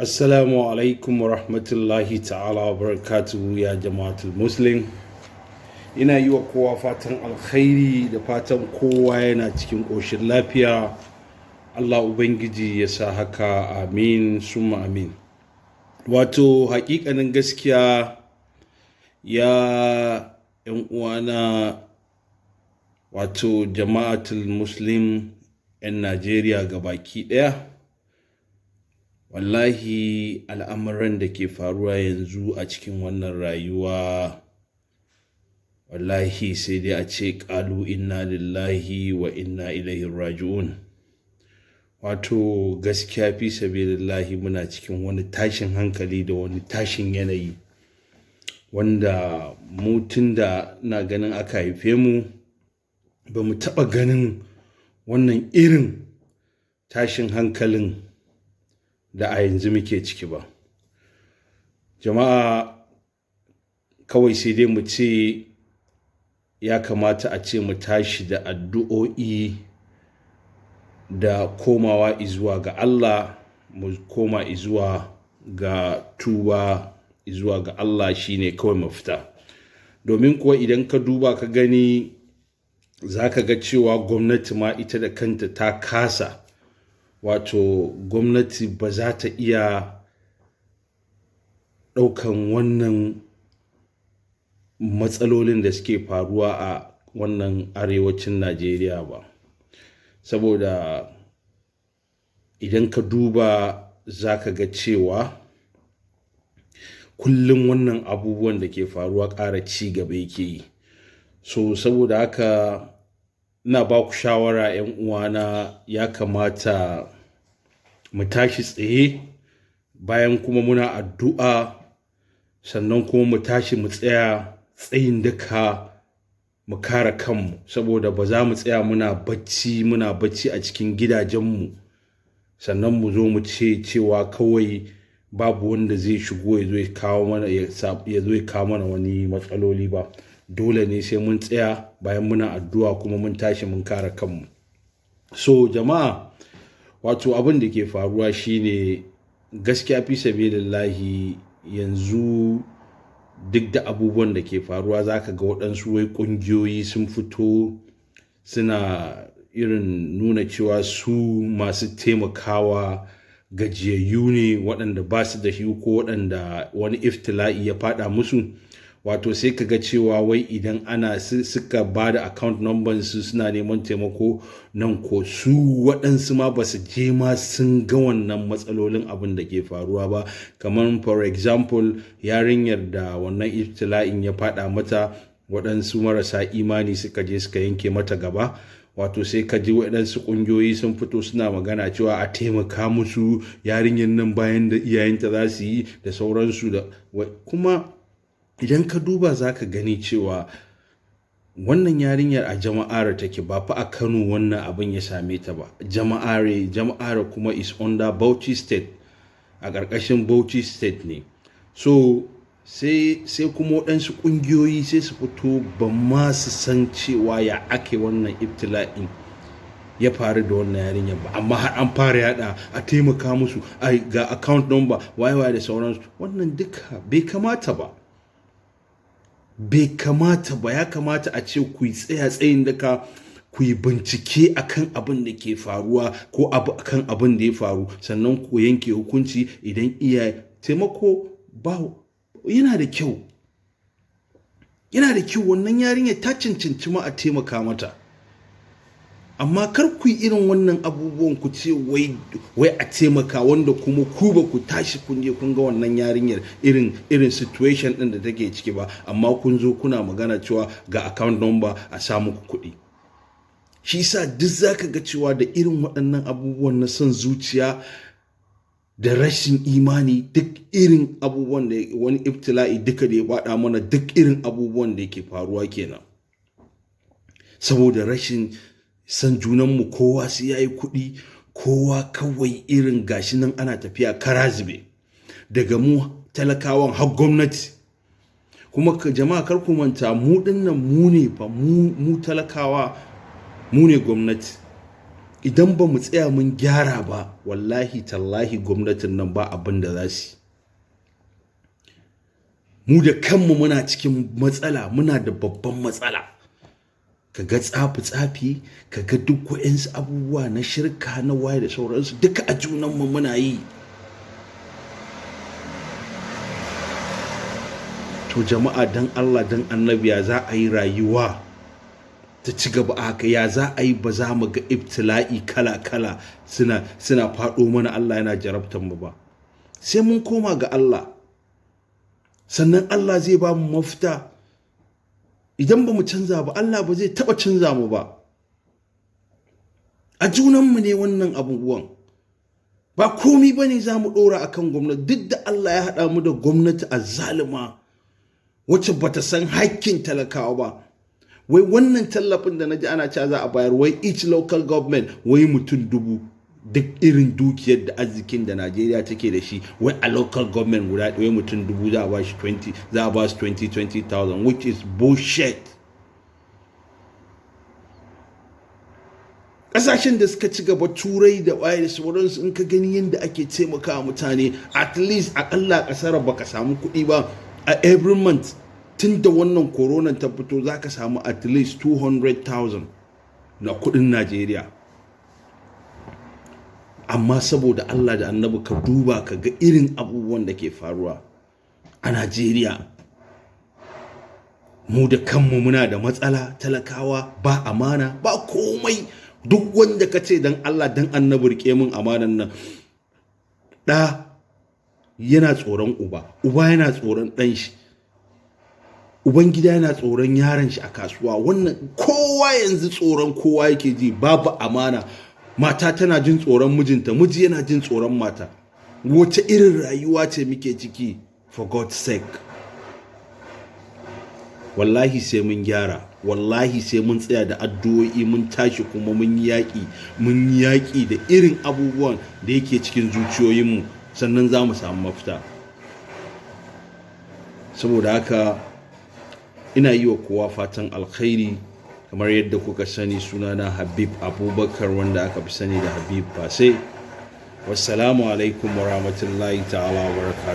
Assalamu alaikum wa rahmatullahi ta'ala wa barakatuhu ya jama'atul Muslim. Ina yi wa kowa fatan alkhairi da fatan kowa yana cikin ƙoshin lafiya. Allah Ubangiji ya sa haka, amin summa amin. Wato haƙiƙanin gaskiya, ya 'yan uwana, wato jama'atul Muslim 'yan Najeriya baki ɗaya. Wallahi al'amuran da ke faruwa yanzu a cikin wannan rayuwa, wallahi sai dai a ce ƙalu inna lillahi wa inna ilaihi raji'un. Wato gaskiya fi sabilillahi muna cikin wani tashin hankali da wani tashin yanayi wanda mu tun da na ganin aka haife mu ba mu taɓa ganin wannan irin tashin hankalin da a yanzu muke ciki ba. Jama'a, kawai sai dai mu ce ya kamata a ce mu tashi da addu'o'i da komawa izuwa ga Allah, mu koma izuwa ga tuba izuwa ga Allah, shine kawai mafita. Domin kuwa idan ka duba ka gani, za ka ga cewa gwamnati ma ita da kanta ta kasa. Wato gwamnati ba za ta iya ɗaukan wannan matsalolin da suke faruwa a wannan arewacin Najeriya ba. Saboda idan ka duba, za ka ga cewa kullum wannan abubuwan da ke faruwa ƙara ci gaba yake yi. So saboda haka ina ba ku shawara, 'yan uwana, ya kamata mu tashi tsaye bayan kuma muna addu'a, sannan kuma mu tashi mu tsaya tsayin daka mu kare kanmu, saboda ba za mu tsaya muna bacci a cikin gidajenmu, sannan mu zo mu ce cewa kawai babu wanda zai shigo ya zo ya kawo mana wani matsaloli ba. Dole ne sai mun tsaya bayan muna addu'a kuma mun tashi mun kare kanmu. So jama'a, wato abin da ke faruwa shine, gaskiya fi sabilillahi, yanzu duk da abubuwan da ke faruwa, za ka ga waɗansu wai ƙungiyoyi sun fito suna irin nuna cewa su masu taimakawa gajiyayyu ne, waɗanda ba su da shi ko waɗanda wani iftila'i ya faɗa musu. Wato sai ka ga cewa wai idan ana suka ba da account number su suna neman taimako nan, ko su waɗansu ma ba su je ma sun ga wannan matsalolin abin da ke faruwa ba. Kamar for example, yarinyar da wannan iftila'in ya faɗa mata, waɗansu marasa imani suka je suka yanke mata gaba. Wato sai ka ji waɗansu ƙungiyoyi sun fito suna magana cewa a taimaka musu, yarinyar nan bayan da iyayenta za su yi da sauransu. Da kuma idan ka duba, za ka gani cewa wannan yarinyar a Jama'are take, ba fa a Kano wannan abin ya same ta ba. Jama'are, Jama'are kuma is under Bauchi State, a ƙarƙashin Bauchi State ne. So sai kuma waɗansu ƙungiyoyi sai su fito, ba ma su san cewa ya ake wannan ibtila'in ya faru da wannan yarinyar ba, amma har an fara yada a taimaka musu, ga account number, waye waye da sauransu. Wannan duka bai kamata ba, bai kamata ba. Ya kamata a ce ku yi tsaya tsayin daka, ku yi bincike akan abin da ke faruwa ko abu akan abin da ya faru, sannan ku yanke hukunci. Idan iya taimako ba, yana da kyau, yana da kyau. Wannan yarinya ta cancanci ma a taimaka mata, amma kar ku yi irin wannan abubuwan, ku ce wai a taimaka, wanda kuma ku ba ku tashi kun je kun ga wannan yarinyar irin situation din da take ciki ba, amma kun zo kuna magana cewa ga account number a sa muku kuɗi. Shi sa duk zaka ga cewa da irin waɗannan abubuwan na son zuciya da rashin imani, duk irin abubuwan da wani ibtila'i duka da ya faɗa mana, duk irin abubuwan da yake faruwa kenan, saboda rashin san junanmu. Kowa sai ya yi kuɗi, kowa kawai irin gashi nan ana tafiya kara zube, daga mu talakawan har gwamnati. Kuma jama'a, kar ku manta, mu dinnan mu ne fa, mu talakawa mu ne gwamnati. Idan ba mu tsaya mun gyara ba, wallahi tallahi gwamnatin nan ba abin da za su. Mu da kanmu muna cikin matsala, muna da babban matsala. Ka ga tsafi-tsafi, ka ga duk wa'yansu abubuwa na shirka na waye da sauransu, duka a junanmu muna yi. To jama'a, dan Allah dan annabi, ya za a yi rayuwa ta ci gaba a haka? Ya za a yi ba za mu ga ibtila'i kala-kala suna faɗo mana, Allah yana jarabtar mu ba? Sai mun koma ga Allah, sannan Allah zai ba mu mafita. Idan ba mu canza ba, Allah ba zai taɓa canza mu ba. A junanmu ne wannan abubuwan. Ba komi ba ne za mu ɗora a kan gwamnati. Duk da Allah ya haɗa mu da gwamnati a zalima wacce ba ta san haƙƙin talakawa ba. Wai wannan tallafin da na ji ana cewa za a bayar, wai each local government wai mutum 1000, duk irin dukiyar da arzikin da Najeriya take da shi, wai a local government guda wai mutum 1000 za a ba shi 20, za a ba su 20 20,000, which is bullshit. Ƙasashen da suka ci gaba, Turai da waye da sauransu, in ka gani yadda ake taimakawa mutane, at least akalla ƙasar baka samu kuɗi ba, a every month tun da wannan corona ta fito za ka samu at least 200,000 na kuɗin Najeriya. Amma saboda Allah da annabi, ka duba ka ga irin abubuwan da ke faruwa a Najeriya. Mu da kanmu muna da matsala, talakawa ba amana ba komai. Duk wanda ka ce dan Allah dan annabi rike min amanan nan, ɗa yana tsoron uba, uba yana tsoron ɗan shi, uban gida yana tsoron yaron shi a kasuwa. Wannan kowa yanzu tsoron kowa yake ji, babu amana. Mata tana jin tsoron mijinta, miji yana jin tsoron mata. Wace irin rayuwa ce muke ciki, for God's sake? Wallahi sai mun gyara, wallahi sai mun tsaya da addu'o'i, mun tashi kuma mun yaƙi, mun yaƙi da irin abubuwan da yake cikin zuciyoyinmu, sannan za mu samu mafita. Saboda haka ina yi wa kowa fatan alkhairi. Kamar yadda kuka sani, sunana Habib Abubakar, wanda aka fi sani da Habib Fase. Wassalamu alaikum warahmatullahi ta'ala wa barakatuh.